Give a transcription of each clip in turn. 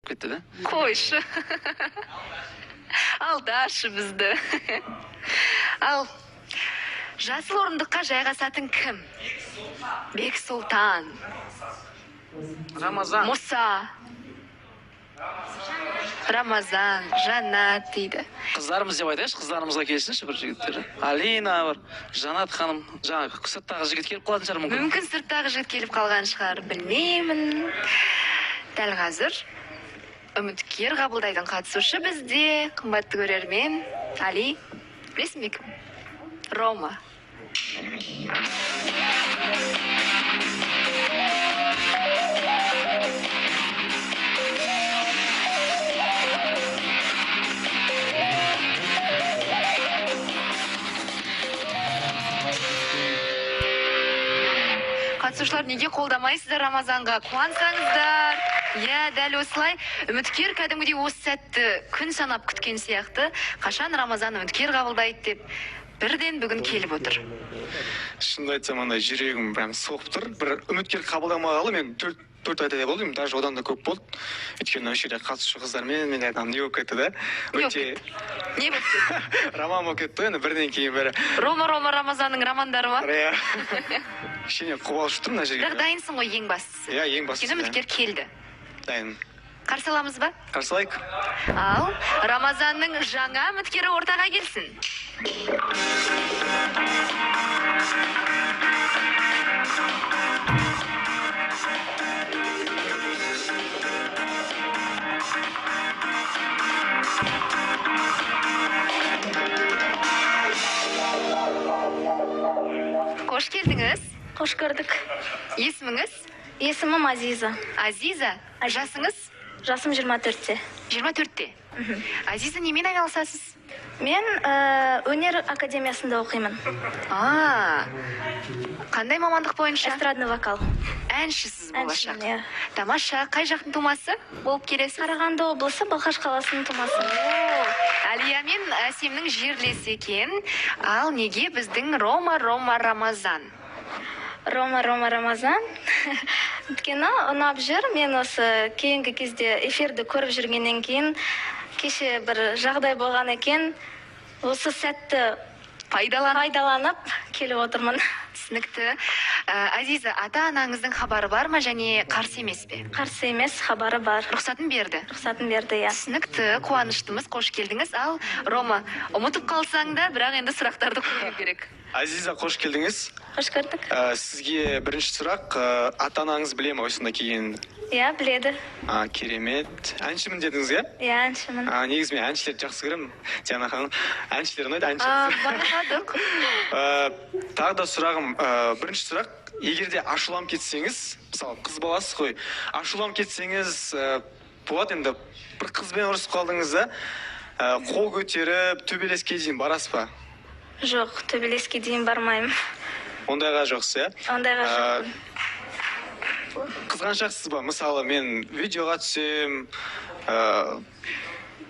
Кетті да. Қойшы, алдашы бізді. Ал жасыл орындыққа жайғасатын кім? Бексұлтан. Рамазан. Мұса. Рамазан, Жанат дейді. Қыздарымыз деп айтайыншы, қыздарымызға келсінші бір жігіттер. Алина бар, Жанат ханым, жаңағы сырттағы жігіт келіп қалатын шығар мүмкін. Мүмкін, сырттағы жігіт келіп қалған шығар, білмеймін. Дәл қазір үміткер қабылдайтын қатысушы бізде, қымбатты көрермен, Али, білесің бе кім? Рома. Қатысушылар, неге қолдамайсыздар? Рамазанға қуансаңыздар. Иә, дәл осылай. Үміткер кәдімгідей осы сәтті күн санап күткен сияқты. Қашан Рамазан үміткер қабылдайды деп, бірден бүгін келіп отыр. Шынымды айтсам, андай жүрегім прям соғып тұр. Бір үміткер қабылдамағалы мен 4 айдай болды, даже одан да көп болды. Өйткені осы жерде қатысушы қыздармен мен айтамын, не болып кетті да. Не болып Өте Не болып кетті? Роман болып кетті ғой енді бірінен кейін бірі. Рома, Рома, Рамазанның романдары ма? Иә, кішкене қобалжып тұрмын мына жерге. Бірақ дайынсың ғой, ең бастысы. Иә, ең бастысы. Өйткені үміткер келді. Дайын. Қарсы аламыз ба? Қарсы алайық. Ал Рамазанның жаңа үміткері ортаға келсін. Қош келдіңіз. Қош көрдік. Есіміңіз? Есімім Азиза. Азиза. Жасыңыз? Жасым 24-те. 24-те. Азиза, немен айналысасыз? Мен өнер академиясында оқимын. А, қандай мамандық бойынша? Эстрадный вокал. Әншісіз болашақ. Әншімін, иә. Тамаша. Қай жақтың тумасы болып келесіз? Қарағанды облысы, Балқаш қаласының тумасы. О, Әлия мен Әсемнің жерлесі екен. Ал неге біздің Рома, Рома, Рамазан? Рома, Рома, Рамазан. Өйткені ұнап жүр. Мен осы кейінгі кезде эфирді көріп жүргеннен кейін, кеше бір жағдай болған екен. Осы сәтті пайдалан пайдаланып келіп отырмын. Түсінікті. Азиза, ата анаңыздың хабары бар ма және қарсы емес пе? Қарсы емес, хабары бар. Рұқсатын берді. Рұқсатын берді, иә. Түсінікті, қуаныштымыз, қош келдіңіз. Ал Рома, ұмытып қалсаң да, бірақ енді сұрақтарды қою керек. Азиза, қош келдіңіз. Қош көрдік. Сізге бірінші сұрақ: ата анаңыз біле ме осында келгенін? Иә, біледі. А, керемет. Әншімін дедіңіз, иә? Иә, әншімін. А, негізі мен әншілерді жақсы көремін, Диана ханым. Әншілер ұнайды, әнші. А, байқадық. Тағы да сұрағым, бірінші сұрақ: егер де ашуланып кетсеңіз, мысалы, қыз баласыз ғой, ашуланып кетсеңіз, болады енді, бір қызбен ұрысып қалдыңыз да, қол көтеріп төбелеске дейін барасыз ба? Жоқ, төбелеске дейін бармаймын. Ондайға жоқсыз, иә? Ондайға жоқпын. Қызғаншақсыз ба? Мысалы, мен видеоға түсем,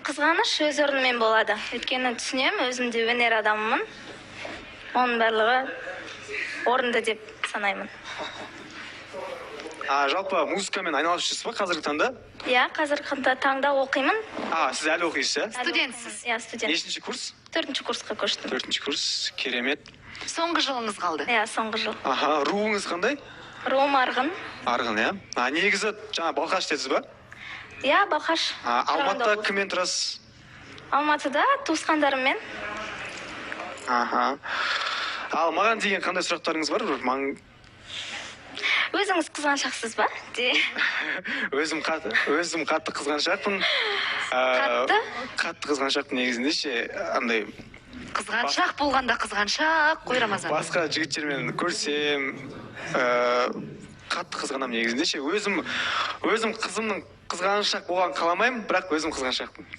Қызғаныш өз орнымен болады. Өйткені түсінемін, өзім де өнер адамымын. Оның барлығы орынды деп санаймын. А жалпы музыкамен айналысып жүрсіз ба қазіргі таңда? Иә, қазіргі таңда оқимын. А, сіз әлі оқисыз, иә? Әлі Студентсіз? оқимын. Иә, студент. Нешінші курс? Төртінші курсқа көштім. Төртінші курс, керемет. Соңғы жылыңыз қалды. Иә, соңғы жыл. Аха, руыңыз қандай? Руым арғын. Арғын, иә. А негізі жаңа Балқаш дедіңіз ба? Иә, Балқаш. А, Қарағанды Алматыда облысы. кіммен тұрасыз? Алматыда туысқандарыммен. Аха. Ал маған деген қандай сұрақтарыңыз бар? Бір маң... Өзіңіз қызғаншақсыз ба де? Өзім қатты қызғаншақпын. Қатты? Қатты қызғаншақпын негізінде ше, андай Қызғаншақ болғанда қызғаншақ қой, Рамазан. Басқа жігіттермен көрсем, қатты қызғанамын негізінде ше. Өзім қызымның қызғаншақ болғанын қаламаймын, бірақ өзім қызғаншақпын.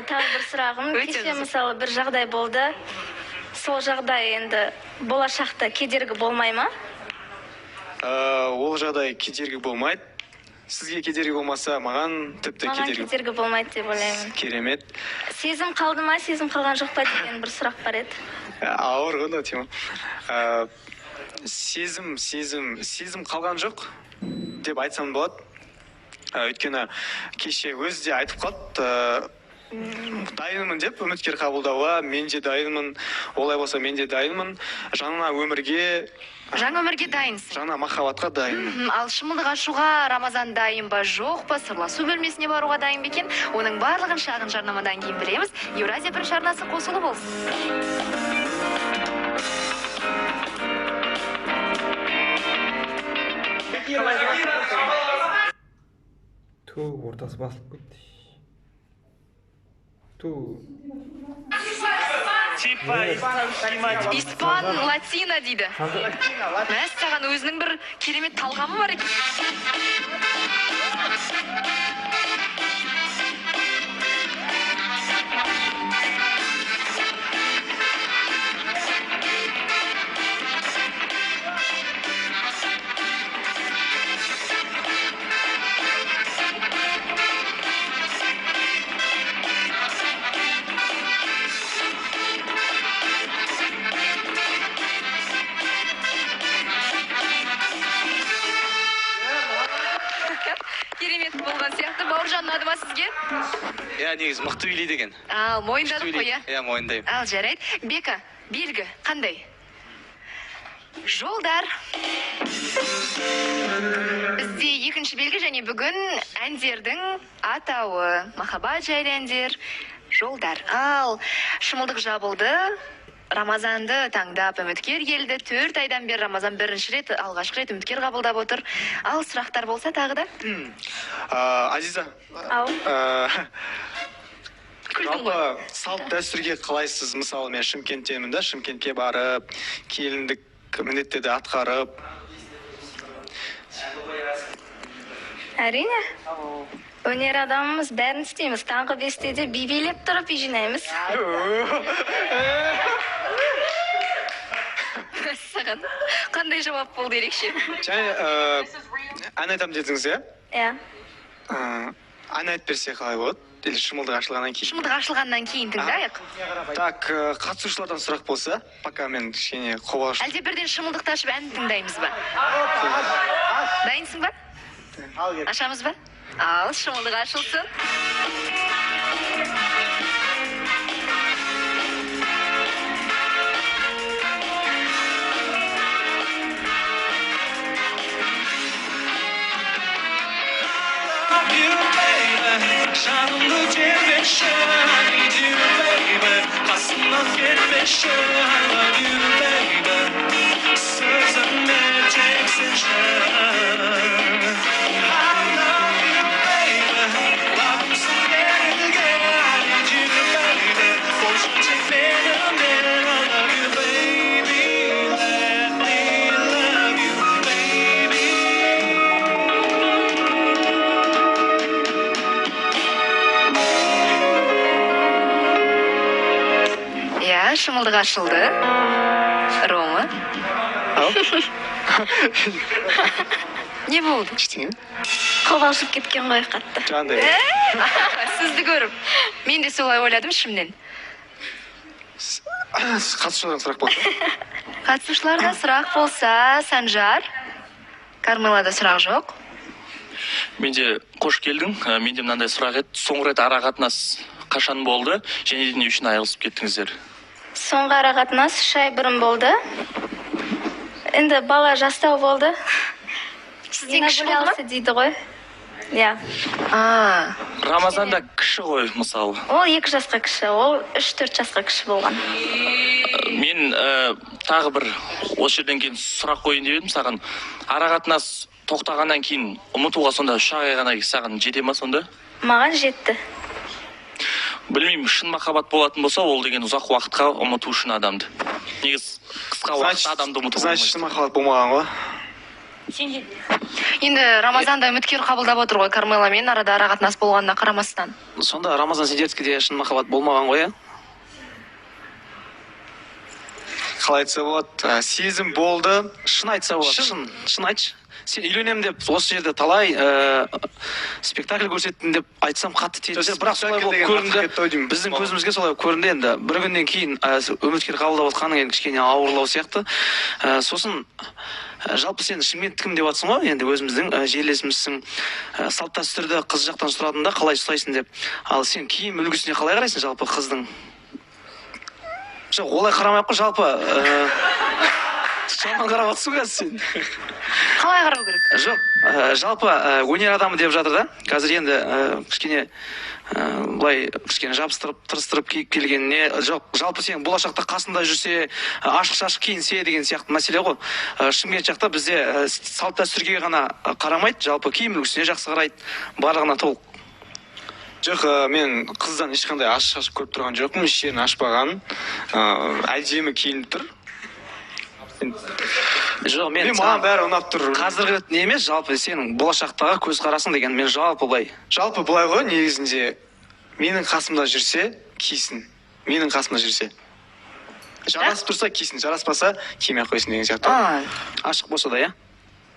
Тағы бір сұрағым. Өте Кеше, қызық. мысалы, бір жағдай болды. Сол жағдай енді болашақта кедергі болмай ма? Ол жағдай кедергі болмайды. Сізге кедергі болмаса, маған тіпті Маған кедергі. кедергі болмайды деп ойлаймын. Керемет. Сезім қалды ма, сезім қалған жоқ па деген бір сұрақ бар еді. Ауыр ғой мынау тема. Сезім қалған жоқ деп айтсам болады. Өйткені кеше өзі де айтып қалды, дайынмын деп үміткер қабылдауға. Мен де дайынмын, олай болса мен де дайынмын. Жаңа өмірге, Жаңа өмірге дайынсың. Жаңа махаббатқа дайынмын. Ал шымылдық ашуға Рамазан дайын ба, жоқ па, сырласу бөлмесіне баруға дайын ба екен? Оның барлығын шағын жарнамадан кейін білеміз. Еуразия бірінші арнасы қосулы болсын. Ту, ортасы басылып кетті. Ту. Испан латина дейді. Мәссаған, өзінің бір керемет талғамы бар екен. Керемет болған сияқты. Бауыржан, ұнады ма сізге? Иә, негізі мықты билейді екен. Ал, мойындадық қой, иә? Иә, мойындаймын. Ал, жарайды. Бека, белгі қандай? Жолдар. Бізде екінші белгі және бүгін әндердің атауы. Махаббат жайлы әндер, жолдар. Ал, шымылдық жабылды. Рамазанды таңдап үміткер келді. 4 айдан бері Рамазан бірінші рет, алғашқы рет үміткер қабылдап отыр. Ал сұрақтар болса тағы да? Азиза. Ау. Күлдің ғой. Жалпы салт дәстүрге қалайсыз? Мысалы, мен Шымкенттенмін да, Шымкентке барып, келіндік міндеттерді атқарып. Әрине. Өнер адамымыз, бәрін істейміз. Таңғы 5-те де би билеп тұрып үй жинаймыз. Саған қандай жауап болды ерекше? Және ән айтамын дедіңіз, иә? Иә. Ән айтып берсе қалай болады? Или шымылдық ашылғаннан кейін? Шымылдық ашылғаннан кейін тыңдайық. Так, қатысушылардан сұрақ болса, пока мен кішкене қобалжып. Әлде бірден шымылдықты ашып ән тыңдаймыз ба? Дайынсың ба? Ашамыз ба? Ал, шымылдық ашылсын. Жанымды тербеші, I need you, baby. Қасымнан кетпеші, I love you, baby. Сөзіме жетсінші. I love you, baby. Бағымсың берілген, I need you, baby. Болшы тек менімен, I love you, baby. Let me love you, baby. Иә, шымылдық ашылды. Рома. Не болды? Ештеңе. Қобалжып кеткен ғой қатты. Жаңағыдай. Сізді көріп. Мен де солай ойладым ішімнен. Қатысушылардан сұрақ болса. Қатысушыларда сұрақ болса, Санжар. Кармелада сұрақ жоқ. Менде қош келдің. Менде мынандай сұрақ еді. Соңғы рет ара қатынас қашан болды және де не үшін айырылысып кеттіңіздер? Соңғы ара қатынас 3 ай бұрын болды. Енді бала жастау болды. Сізден кіші болды ма? Дейді ғой. Иә. Рамазан да кіші ғой, мысалы. Ол 2 жасқа кіші, ол 3-4 жасқа кіші болған. Мен тағы бір осы жерден кейін сұрақ қояйын деп едім саған. Ара қатынас тоқтағаннан кейін ұмытуға сонда 3 ай ғана саған жете ма сонда? Маған жетті. Білмеймін, шын махаббат болатын болса, ол деген ұзақ уақытқа ұмыту үшін адамды. Негізі қысқа уақытта адамды ұмытуға Значит, болмайды. шын махаббат болмаған ғой. Енді Рамазан да үміткер қабылдап отыр ғой Кармеламен арада ара қатынас болғанына қарамастан. Сонда Рамазан сендердікі шын махаббат болмаған ғой, иә? Қалай айтса болады? Сезім болды. Шын айтса болады. Шын, шын айтшы. Сен үйленемін деп осы жерде талай спектакль көрсеттің деп айтсам, қатты тиетін Жоқ, шығар, бірақ солай спектакль болып деген артық көрінді. кетті ау деймін. Біздің көзімізге солай көрінді. Енді бір күннен кейін үміткер қабылдап отқаның енді кішкене ауырлау сияқты. Сосын жалпы сен шымкенттікім деп жатрсың ғой, енді өзіміздің жерлесімізсің. Салт дәстүрді қыз жақтан сұрадым да, қалай ұстайсың деп. Ал сен киім үлгісіне қалай қарайсың жалпы қыздың? Жоқ, олай қарамай ақ қой, жалпы жаман қарап отырсың қазір сен. Қалай қарау керек? Жоқ, жалпы өнер адамы деп жатыр да қазір. Енді кішкене былай кішкене жабыстырып, тырыстырып киіп келгеніне. Жоқ, жалпы сен болашақта қасында жүрсе, ашық шашық киінсе деген сияқты мәселе ғой. Шымкент жақта бізде салт дәстүрге ғана қарамайды, жалпы киім үлгісіне жақсы қарайды, барлығына толық. Жоқ, мен қыздан ешқандай ашық шашық көріп тұрған жоқпын, еш жерін ашпаған, әдемі киініп тұр. Жоқ, мен Мен, маған бәрі ұнап тұр. Қазіргі не емес, жалпы сенің болашақтағы көзқарасың деген мен, жалпы былай. Жалпы былай ғой, негізінде менің қасымда жүрсе, кисін. Менің қасымда жүрсе, жарасып тұрса, кисін, жараспаса, кимей ақ қойсын деген сияқты. Ашық болса да, иә?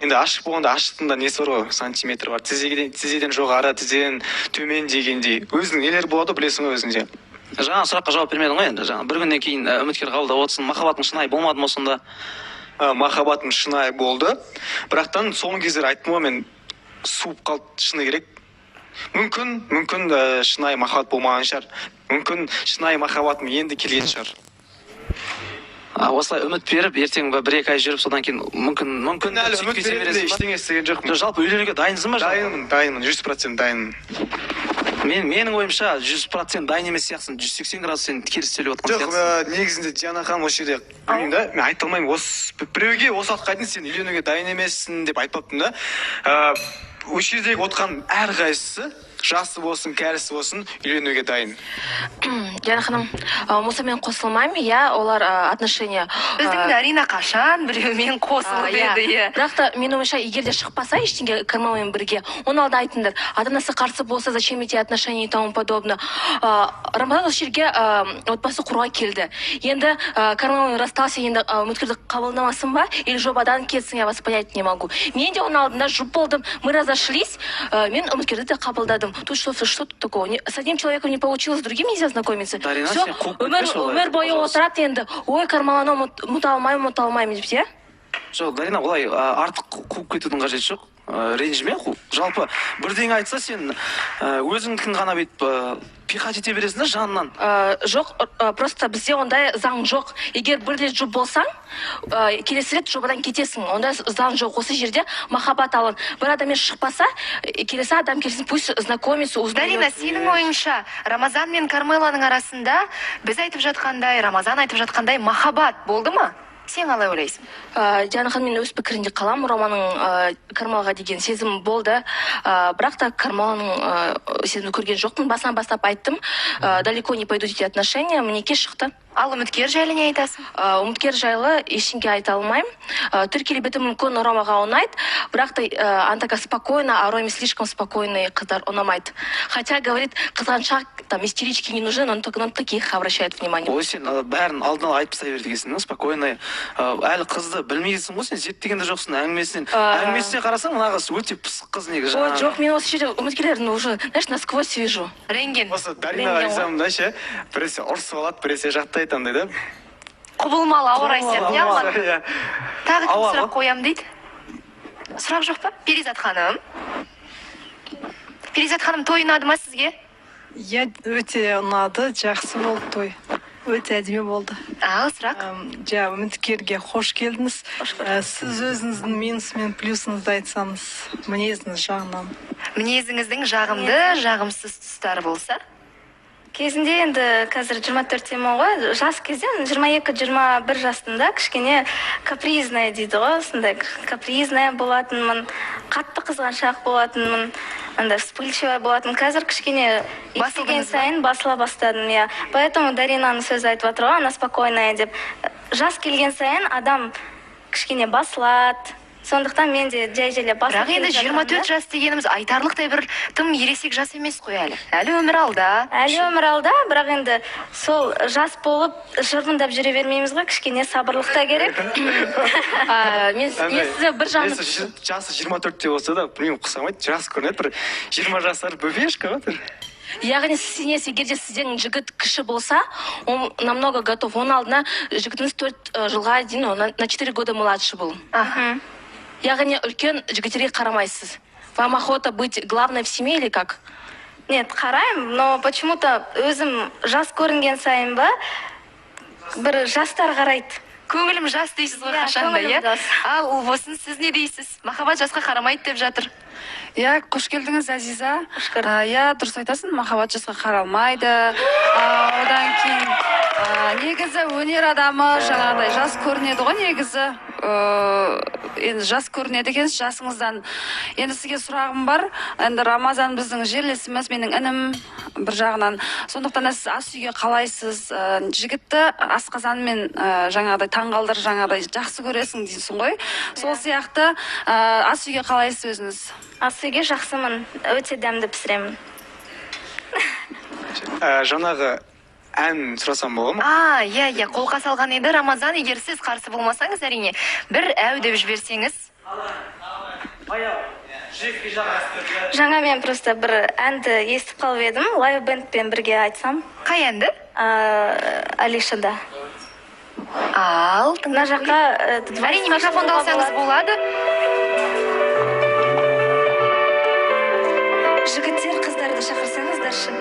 Енді ашық болғанда, ашықтың да несі бар ғой, сантиметр бар, тізеден, тізеден жоғары, тізеден төмен дегендей, өзінің нелері болады ғой, білесің ғой өзіңде. Жаңа сұраққа жауап бермедің ғой. Енді жаңа бір күннен кейін үміткер қабылдап отырсың, махаббатың шынайы болмады ма сонда? Махаббатым шынайы болды, бірақтан соңғы кездері, айттым ғой мен, суып қалды, шыны керек. Мүмкін, шынайы махаббат болмаған шығар, мүмкін, шынайы махаббатым енді келген шығар. Осылай үміт беріп, ертең 1-2 ай жүріп, содан кейін мүмкін Әлі сөйтіп үміт кете беретіндей бересің ба? ештеңе істеген жоқпын. Жоқ, жалпы үйленуге дайынсың ба жалпы? Дайынмын, дайынмын, 100% дайынмын. Менің ойымша, 100% дайын емес сияқтысың, 180 градус сен теріс сөйлеп жатқан Жоқ, сияқтысың. Негізінде, Диана ханым, осы жерде білмеймін да, мен айта алмаймын. Осы біреуге осы уақытқа дейін сен үйленуге дайын емессің деп айтпаппын да. Осы жердегі отырған әрқайсысы, жасы болсын, кәрісі болсын, үйленуге дайын. Диана ханым, Мұсамен қосылмаймын, иә, олар отношения Біздің Дарина қашан біреумен қосылып иә. еді, иә? Бірақ та менің ойымша, егер де шықпаса ештеңе Кармеламен бірге, оның алдында айтыңдар. Ата анасы қарсы болса, зачем эти отношения и тому подобное. Рамазан осы жерге отбасы құруға келді. Енді Кармеламен расстался, енді үміткерді қабылдамасын ба или жобадан кетсін, я вас понять не могу. Мен де оның алдында жұп болдым, мы разошлись, мен үміткерді де қабылдадым. Тут что тут такого? С одним человеком не получилось, с другим нельзя знакомиться? Дарина, Всё, сен қуып өмір кетпеші олай, өмір бойы пожалуйста. отырады енді, ой, Кармеланы ұмыта алмаймын, ұмыта алмаймын деп, иә. Жоқ, Дарина, олай артық қуып кетудің қажеті жоқ. Ренжіме. Жалпы бірдеңе айтса, сен өзіңдікін ғана бүйтіп пихать ете бересің да жанынан. Жоқ, просто бізде ондай заң жоқ. Егер бір рет жұп болсаң, келесі рет жобадан кетесің. Ондай заң жоқ. Осы жерде махаббат алын. Бір адаммен шықпаса, келесі адам келсін, пусть знакомится, узнает. Дарина, сенің ойыңша, Рамазан мен Кармеланың арасында біз айтып жатқандай, Рамазан айтып жатқандай махаббат болды ма? Сен қалай ойлайсың? Диана ханым, мен өз пікірінде қаламын. Романың Кармелаға деген сезімі болды. Бірақ та Кармеланың сезімін көрген жоқпын. Басынан бастап айттым. Далеко не пойдут эти отношения. Мінекей, шықты. Ал үміткер жайлы не айтасың? Үміткер жайлы ештеңе айта алмаймын. Түр келбеті мүмкін Ромаға ұнайды, бірақ та она такая спокойная, а Роме слишком спокойные қыздар ұнамайды. Хотя говорит, қызғаншақ, там, истерички не нужны, но он только на таких обращает внимание. Ой, сен бәрін алдын ала айтып тастай берді екенсің да, спокойный. Әлі қызды білмейсің ғой сен, зерттеген де жоқсың әңгімесінен. Әңгімесіне қарасаң, мына қыз өте пысық қыз негізі. Ой, Жаңағы. жоқ, мен осы жерде үміткерлерін уже, знаешь, насквозь вижу. Рентген. Осы Даринаға Рентген ғой. ризамын да ше, біресе ұрысып алады, біресе жақтайды андай да. Құбылмалы ауа райы сияқты, иә, Алмат? Иә. Тағы кім Ауа сұрақ ғой. қоямын дейді? Сұрақ жоқ па? Перизат ханым, Перизат ханым, той ұнады ма сізге? Иә, өте ұнады, жақсы болды той, өте әдемі болды. Ал сұрақ? Жа, үміткерге қош келдіңіз. Қош көрдік. Сіз өзіңіздің минус мен плюсыңызды айтсаңыз, мінезіңіз жағынан. Мінезіңіздің жағымды, жағымсыз тұстары болса. Кезінде, енді қазір 24-темін ғой, жас кезде, 22-21 жасымда кішкене капризная дейді ғой, сондай капризная болатынмын, қатты қызғаншақ болатынмын, андай вспыльчивая болатын. Қазір кішкене естіген Басылдыңыз ба? сайын басыла бастадым, иә. Поэтому Даринаның сөзі айтып жатыр ғой, она спокойная деп. Жас келген сайын адам кішкене басылады. Сондықтан мен де жай жайлап басып Бірақ енді келе жатырмын 24 да. жас дегеніміз айтарлықтай бір тым ересек жас емес қой әлі. Әлі өмір алда. Әлі өмір алда, бірақ енді сол жас болып жырғындап жүре бермейміз ғой, кішкене сабырлық та керек. Мен сізді бір жағынан Жасы 24-те болса да, білмеймін, ұқсамайды, жас көрінеді, бір 20 жасар бөбешка ғой бір. Яғни сіз сенесіз, егер де сізден жігіт кіші болса, он намного готов. Оның алдына жігітіңіз 4 жылға дейін, он на 4 года младше был. Яғни үлкен жігіттерге қарамайсыз. Вам охота быть главной в семье или как? Нет, қараймын, но почему-то өзім жас көрінген сайын ба, бір жастар қарайды. Көңілім жас дейсіз ғой Иә, қашанда, көңілім иә? жас. Ал Ұлбосын, сіз не дейсіз? Махаббат жасқа қарамайды деп жатыр. Иә, қош келдіңіз, Азиза. Иә, дұрыс айтасың, махаббат жасқа қаралмайды. Одан кейін негізі өнер адамы жаңағыдай жас көрінеді ғой негізі. Енді жас көрінеді екенсіз жасыңыздан. Енді сізге сұрағым бар. Енді Рамазан біздің жерлесіміз, менің інім бір жағынан. Сондықтан да сіз ас үйге қалайсыз? Жігітті асқазанмен жаңағыдай таңғалдыр, жаңағыдай жақсы көресің дейсің ғой. Сол сияқты ас үйге қалайсыз өзіңіз? Ас үйге жақсымын, өте дәмді пісіремін. Жаңағы ән сұрасам бола ма? Иә, иә, қолқа салған еді Рамазан, егер сіз қарсы болмасаңыз, әрине, бір әу деп жіберсеңіз. Жаңа мен просто бір әнді естіп қалып едім, лайв бэндпен бірге айтсам. Қай әнді? Алишада. Ал, мына жаққа әрине, микрофонды алсаңыз болады. Жігіттер, қыздарды шақырсаңыздаршы.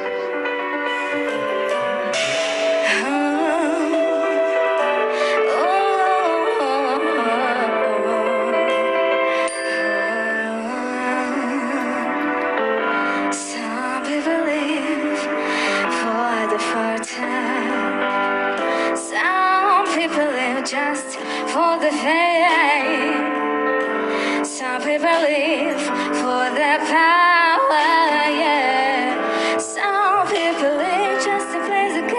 Some people live for the fortune. Some people live just for the fame. Some people live for the power, yeah. Some people live just to play the game.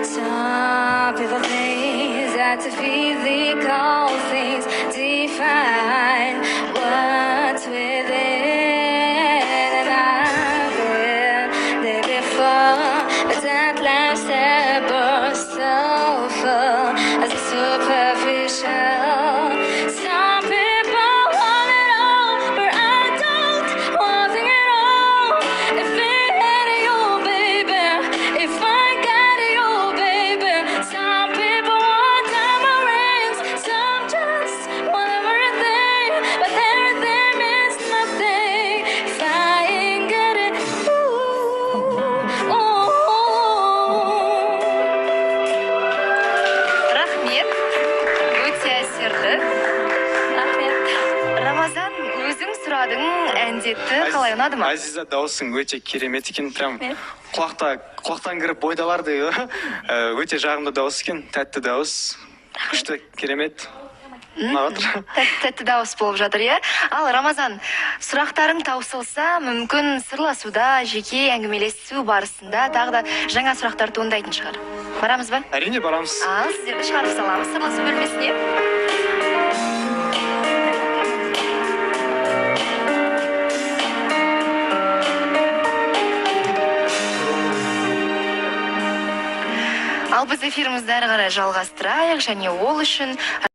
Some people think that the physical things define what's within. And I've been there before, but that life's ever so full as a superficial. Some people want it all, but I don't want it at all. If it ain't you, baby, if I got you, baby. Some people want diamond rings, some just want everything, but everything means nothing if I ain't got it. Ooh, ooh. Рахмет, өте әсерлі. Рахмет. Рамазан, өзің сұрадың, әндетті, қалай, ұнады ма? Азиза, дауысың өте керемет екен, прям Рахмет. құлақтан кіріп бойда бар дейді ғой. Өте жағымды дауыс екен, тәтті дауыс, күшті, керемет, ұнап жатыр. Тәтті дауыс болып жатыр, иә. Ал Рамазан, сұрақтарың таусылса, мүмкін сырласуда, жеке әңгімелесу барысында тағы да жаңа сұрақтар туындайтын шығар. Барамыз ба? Әрине, барамыз. Ал сіздерді шығарып саламыз сырласу бөлмесіне. Ал біз эфирімізді әрі қарай жалғастырайық және ол үшін